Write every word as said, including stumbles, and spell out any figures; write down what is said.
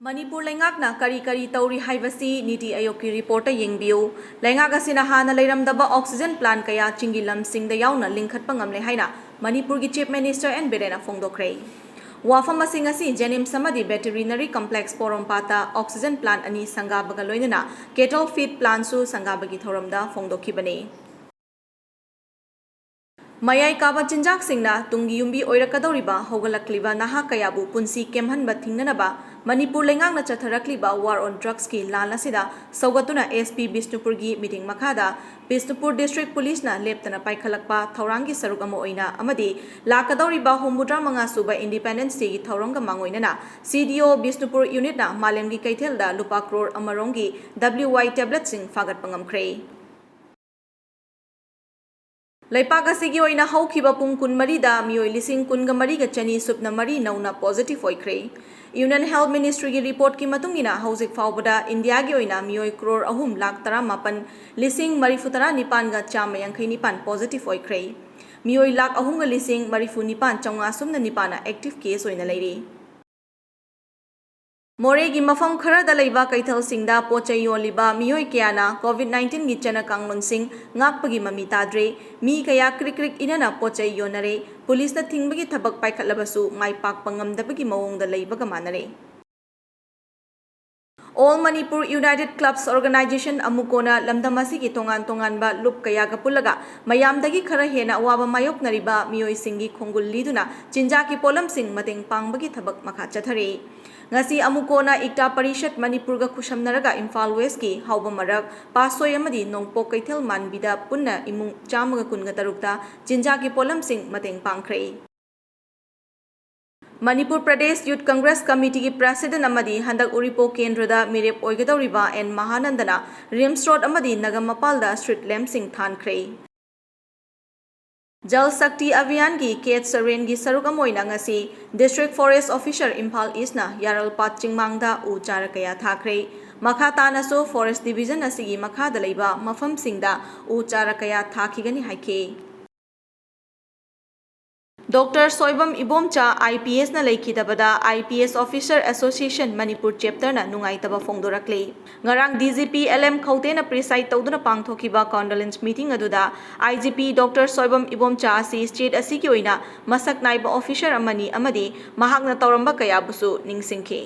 ꯃꯅꯤꯄꯨꯔ ꯂꯩꯉꯥꯛꯅ ꯀꯔꯤ ꯀꯔꯤ ꯇꯧꯔꯤ ꯍꯥꯏꯕꯁꯤ ꯅꯤꯇꯤ ꯑꯥꯌꯣꯒꯀꯤ ꯔꯤꯄꯣꯔꯠꯇ ꯌꯦꯡꯕꯤꯌꯨ꯫ ꯂꯩꯉꯥꯛ ꯑꯁꯤꯅ ꯍꯥꯟꯅ ꯂꯩꯔꯝꯗꯕ oxygen plant ꯀꯌꯥ ꯆꯤꯡꯒꯤ ꯂꯝꯁꯤꯡꯗ ꯌꯥꯎꯅ ꯂꯤꯡꯈꯠꯄ ꯉꯝꯂꯦ ꯍꯥꯏꯅ ꯃꯅꯤꯄꯨꯔꯒꯤ Chief Minister ꯑꯦꯟ ꯕꯤꯔꯦꯟꯅ ꯐꯣꯡꯗꯣꯛꯈ꯭ꯔꯦ꯫ ꯋꯥꯐꯝ ꯑꯁꯤꯡ ꯑꯁꯤ JNIMS ꯑꯃꯗꯤ Veterinary Complex ꯄꯣꯔꯣꯝꯄꯥꯠꯇ oxygen plant ꯑꯅꯤ ꯁꯪꯒꯥꯕꯒ ꯂꯣꯏꯅꯅ cattle feed plantꯁꯨ ꯁꯪꯒꯥꯕꯒꯤ ꯊꯧꯔꯝꯗ ꯐꯣꯡꯗꯣꯛꯈꯤꯕꯅꯤ꯫ ꯃꯌꯥꯏ ꯀꯥꯕ ꯆꯤꯟꯖꯥꯛꯁꯤꯡꯅ ꯇꯨꯡꯒꯤ ꯌꯨꯝꯕꯤ ꯑꯣꯏꯔꯛꯀꯗꯧꯔꯤꯕ ꯍꯧꯒꯠꯂꯛꯂꯤꯕ ꯅꯍꯥ ꯀꯌꯥꯕꯨ ꯄꯨꯟꯁꯤ ꯀꯦꯝꯍꯟꯕ ꯊꯤꯡꯅꯅꯕ ꯃꯅꯤꯄꯨꯔ ꯂꯩꯉꯥꯛꯅ ꯆꯠꯊꯔꯛꯂꯤꯕ war on drugsꯀꯤ ꯂꯥꯟ ꯑꯁꯤꯗ ꯁꯧꯒꯠꯇꯨꯅ SP ꯕꯤꯁꯅꯨꯄꯨꯔꯒꯤ ꯃꯤꯠꯌꯦꯡ ꯃꯈꯥꯗ ꯕꯤꯁꯅꯨꯄꯨꯔ district policeꯅ ꯂꯦꯞꯇꯅ ꯄꯥꯏꯈꯠꯂꯛꯄ ꯊꯧꯔꯥꯡꯒꯤ ꯁꯔꯨꯛ ꯑꯃ ꯑꯣꯏꯅ ꯑꯃꯗꯤ ꯂꯥꯛꯀꯗꯧꯔꯤꯕ ꯍꯨꯝꯐꯨꯇꯔꯥ ꯃꯉꯥ ꯁꯨꯕ Independence Dayꯒꯤ ꯊꯧꯔꯝꯒ ꯃꯥꯡꯑꯣꯏꯅꯅ CDO ꯕꯤꯁꯅꯨꯄꯨꯔ unitꯅ ꯃꯥꯂꯦꯝꯒꯤ ꯀꯩꯊꯦꯜꯗ ꯂꯨꯄꯥ ꯀ꯭ꯔꯣꯔ ꯑꯃꯔꯣꯝꯒꯤ WY tabletꯁꯤꯡ ꯐꯥꯒꯠꯄ ꯉꯝꯈ꯭ꯔꯦ꯫ ꯂꯩꯄꯥꯛ ꯑꯁꯤꯒꯤ ꯑꯣꯏꯅ ꯍꯧꯈꯤꯕ ꯄꯨꯡ ꯀꯨꯟꯃꯔꯤꯗ ꯃꯤꯑꯣꯏ ꯂꯤꯁꯤꯡ ꯀꯨꯟꯒ ꯃꯔꯤꯒ ꯆꯅꯤ ꯁꯨꯞꯅ ꯃꯔꯤ ꯅꯧꯅ positive ꯑꯣꯏꯈ꯭ꯔꯦ꯫ Union Health Ministryꯒꯤ reportꯀꯤ ꯃꯇꯨꯡ ꯏꯟꯅ ꯍꯧꯖꯤꯛ ꯐꯥꯎꯕꯗ ꯏꯟꯗꯤꯌꯥꯒꯤ ꯑꯣꯏꯅ ꯃꯤꯑꯣꯏ ꯀ꯭ꯔꯣꯔ ꯑꯍꯨꯝ ꯂꯥꯈ ꯇꯔꯥꯃꯥꯄꯟ ꯂꯤꯁꯤꯡ ꯃꯔꯤꯐꯨꯇꯔꯥ ꯅꯤꯄꯥꯟꯒ ꯆꯥꯝꯃ ꯌꯥꯡꯈꯩ ꯅꯤꯄꯥꯟ positive ꯑꯣꯏꯈ꯭ꯔꯦ꯫ ꯃꯤꯑꯣꯏ ꯂꯥꯈ ꯑꯍꯨꯝꯒ ꯂꯤꯁꯤꯡ ꯃꯔꯤꯐꯨ ꯅꯤꯄꯥꯟ ꯆꯥꯝꯃꯉꯥ ꯁꯨꯞꯅ ꯅꯤꯄꯥꯟꯅ active case ꯑꯣꯏꯅ ꯂꯩꯔꯤ꯫ ꯃꯣꯔꯦꯒꯤ ꯃꯐꯝ ꯈꯔꯗ ꯂꯩꯕ ꯀꯩꯊꯦꯜꯁꯤꯡꯗ ꯄꯣꯠ ꯆꯩ ꯌꯣꯜꯂꯤꯕ ꯃꯤꯑꯣꯏ ꯀꯌꯥꯅ COVID nineteenꯒꯤ ꯆꯠꯅ ꯀꯥꯡꯂꯣꯟꯁꯤꯡ ꯉꯥꯛꯄꯒꯤ ꯃꯃꯤ ꯇꯥꯗ꯭ꯔꯦ꯫ ꯃꯤ ꯀꯌꯥ ꯀ꯭ꯔꯤꯛ ꯀ꯭ꯔꯤꯛ ꯏꯅꯅ ꯄꯣꯠ ꯆꯩ ꯌꯣꯟꯅꯔꯦ꯫ ꯄꯨꯂꯤꯁꯅ ꯊꯤꯡꯕꯒꯤ ꯊꯕꯛ ꯄꯥꯏꯈꯠꯂꯕꯁꯨ ꯃꯥꯏ ꯄꯥꯛꯄ ꯉꯝꯗꯕꯒꯤ ꯃꯑꯣꯡꯗ ꯂꯩꯕꯒ ꯃꯥꯟꯅꯔꯦ꯫ All Manipur United Clubs Organisation, ꯑꯃꯨꯀꯣꯅ ꯂꯝꯗꯝ ꯑꯁꯤꯒꯤ ꯇꯣꯉꯥꯟ ꯇꯣꯉꯥꯟꯕ ꯂꯨꯞ ꯀꯌꯥꯒ ꯄꯨꯜꯂꯒ ꯃꯌꯥꯝꯗꯒꯤ ꯈꯔ ꯍꯦꯟꯅ ꯑꯋꯥꯕ ꯃꯥꯌꯣꯛꯅꯔꯤꯕ ꯃꯤꯑꯣꯏꯁꯤꯡꯒꯤ ꯈꯣꯡꯒꯨꯜ ꯂꯤꯗꯨꯅ ꯆꯤꯟꯖꯥꯛꯀꯤ ꯄꯣꯠꯂꯝꯁꯤꯡ ꯃꯇꯦꯡ ꯄꯥꯡꯕꯒꯤ ꯊꯕꯛ ꯃꯈꯥ ꯆꯠꯊꯔꯤ꯫ ꯉꯁꯤ ꯑꯃꯨꯀꯣꯅ ꯏꯛꯇꯥ ꯄꯔꯤꯁꯠ ꯃꯅꯤꯄꯨꯔꯒ ꯈꯨꯠꯁꯝꯅꯔꯒ ꯏꯝꯐꯥꯜ ꯋꯦꯁꯀꯤ ꯍꯥꯎꯕ ꯃꯔꯛ, ꯄꯥꯠꯁꯣꯏ ꯑꯃꯗꯤ ꯅꯣꯡꯄꯣꯛ ꯀꯩꯊꯦꯜ ꯃꯥꯟꯕꯤꯗ ꯄꯨꯟꯅ ꯏꯃꯨꯡ ꯆꯥꯝꯃꯒ ꯀꯨꯟꯒ ꯇꯔꯨꯛꯇ ꯆꯤꯟꯖꯥꯛꯀꯤ ꯄꯣꯠꯂꯝꯁꯤꯡ ꯃꯇꯦꯡ ꯄꯥꯡꯈ꯭ꯔꯦ꯫ ꯃꯅꯤꯄꯨꯔ ꯄ꯭ꯔꯗꯦꯁ ꯌꯨꯊ ꯀꯪꯒ꯭ꯔꯦꯁ ꯀꯃꯤꯇꯤꯒꯤ ꯄ꯭ꯔꯦꯁꯤꯗꯦꯟꯠ ꯑꯃꯗꯤ ꯍꯟꯗꯛ ꯎꯔꯤꯄꯣꯛ ꯀꯦꯟꯗ꯭ꯔꯗ ꯃꯤꯔꯦꯞ ꯑꯣꯏꯒꯗꯧꯔꯤꯕ ꯑꯦꯟ ꯃꯍꯥꯅꯟꯗꯅ ꯔꯤꯝꯁ ꯔꯣꯗ ꯑꯃꯗꯤ ꯅꯒꯝ ꯃꯄꯥꯜꯗ street lampꯁꯤꯡ ꯊꯥꯟꯈ꯭ꯔꯦ꯫ ꯖꯜ ꯁꯛꯇꯤ ꯑꯚꯤꯌꯥꯟꯒꯤ ꯀꯦꯠꯁ ꯔꯦꯟꯒꯤ ꯁꯔꯨꯛ ꯑꯃ ꯑꯣꯏꯅ ꯉꯁꯤ District Forest Officer ꯏꯝꯐꯥꯜ ꯏꯁꯅ ꯌꯥꯔꯜꯄꯥꯠ ꯆꯤꯡꯃꯥꯡꯗ ꯎ ꯆꯥꯔ ꯀꯌꯥ ꯊꯥꯈ꯭ꯔꯦ꯫ ꯃꯈꯥ ꯇꯥꯅꯁꯨ Forest Division ꯑꯁꯤꯒꯤ ꯃꯈꯥꯗ ꯂꯩꯕ ꯃꯐꯝꯁꯤꯡꯗ ꯎ ꯆꯥꯔ ꯀꯌꯥ ꯊꯥꯈꯤꯒꯅꯤ ꯍꯥꯏꯈꯤ꯫ ꯗꯣꯛꯇꯔ ꯁꯣꯏꯕꯝ ꯏꯕꯣꯝꯆꯥ, IPSꯅ ꯂꯩꯈꯤꯗꯕꯗ IPS Officer Association Manipur Chapterꯅ ꯅꯨꯡꯉꯥꯏꯇꯕ ꯐꯣꯡꯗꯣꯔꯛꯂꯤ꯫ ꯉꯔꯥꯡ DGP LM ꯈꯧꯇꯦꯅ preside ꯇꯧꯗꯨꯅ ꯄꯥꯡꯊꯣꯛꯈꯤꯕ condolence meeting ꯑꯗꯨꯗ IGP ꯗꯣꯛꯇꯔ ꯁꯣꯏꯕꯝ ꯏꯕꯣꯝꯆꯥ ꯑꯁꯤ state ꯑꯁꯤꯒꯤ ꯑꯣꯏꯅ ꯃꯁꯛ ꯅꯥꯏꯕ officer ꯑꯃꯅꯤ ꯑꯃꯗꯤ ꯃꯍꯥꯛꯅ ꯇꯧꯔꯝꯕ ꯀꯌꯥꯕꯨꯁꯨ ꯅꯤꯡꯁꯤꯡꯈꯤ꯫